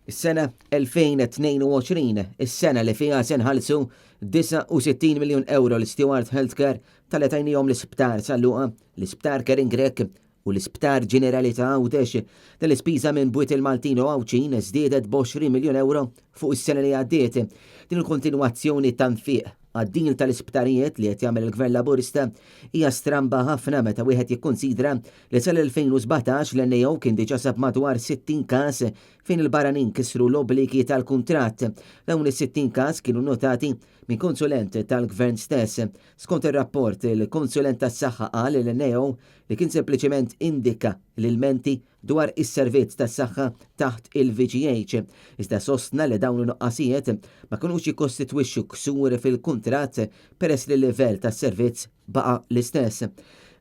Is-sena 2022, is-sena li fiha se nħallsu 69 miljun ewro lil Steward Healthcare talli tajnihom l-Isptar San Luqa, l-Isptar Karen Grech u l-Isptar Ġenerali ta' Għawdex. Din l-ispiża minn bwiet il-Maltin u Għawdxin żdiedet b'20 miljun ewro fuq is-sena li għaddiet. Din il-kontinwazzjoni ta' nfiq għad-deal tal-isptarijiet li qed jagħmel il-Gvern Laburista hija stramba ħafna meta wieħed jikkunsidra li sal-2017 l-NAO kien diġà sab madwar 60 każ fejn il-barranin kisru l-obbligi tal-kuntratt. Dawn is-60 każ kienu notati minn konsulent tal-Gvern stess. Skont ir-rapport, il-konsulent tas-saħħa qal lill-NAO li kien sempliċement indika l-ilmenti dwar is-servizz tas-saħħa taħt il-VGH, iżda sostna li dawn in-nuqqasijiet ma kinux jikkostitwixxu ksur fil-kuntratt peress li l-livell tas-servizz baqa' l-istess.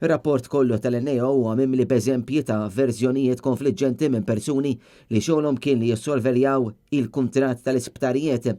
Ir-rapport kollu tal-NAO huwa mimli b'eżempji ta' verżjonijiet konfliġġenti minn persuni li xogħolhom kien li jissorveljaw il-kuntratt tal-isptarijiet.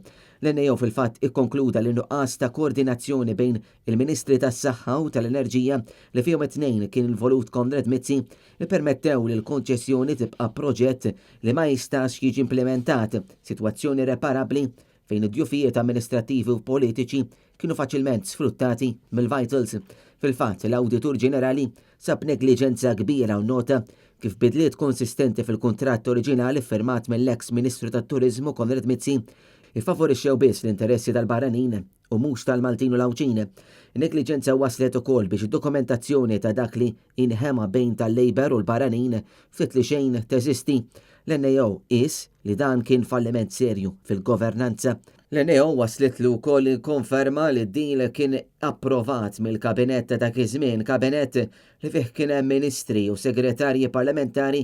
L-NAO fil-fatt ikkonkluda li nuqqas ta' koordinazzjoni bejn il-Ministri tas-Saħħa u tal-Enerġija li fihom it-tnejn kien involut Konrad Mizzi ippermettew li l-konċessjoni tibqa' proġett li ma jistax jiġi implimentat, sitwazzjoni reparabbli fejn id-djufijiet amministrattivi u politiċi kienu faċilment sfruttati mill-Vitals. Fil-fatt, l-Awditur Ġenerali sab negliġenza kbira u nnota kif bidliet konsistenti fil-kuntratt oriġinali ffirmat mill-eks Ministru tat-Turiżmu Konrad Mizzi iffavorixxew biss l-interessi tal-barranin u mhux tal-Maltin u l-Għawdxin. In-negliġenza wasslet ukoll biex id-dokumentazzjoni ta' dak li inħema bejn tal-Labour u l-barranin ftit li xejn teżisti. L-NAO qies li dan kien falliment serju fil-governanza. L-NAO waslitlu wkoll il-konferma li d-deal kien approvat mill-Kabinett ta' dak iż-żmien, Kabinett li fih kien hemm ministri u segretarji parlamentari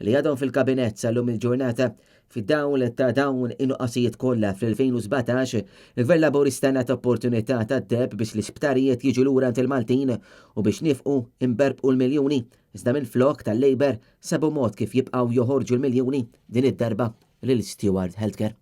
li għadhom fil-Kabinett sal-lum il-ġurnata. Fid-dawl ta' dawn in-nuqqasijiet kollha fl-2017, il-Gvern Laburista ngħata opportunità tad-deheb biex l-isptarijiet jiġu lura għand il-Maltin u biex niefqu nberbqu l-miljuni, iżda minflok tal-Labour sabu mod kif jibqgħu joħorġu l-miljuni, din id-darba lil Steward Healthcare.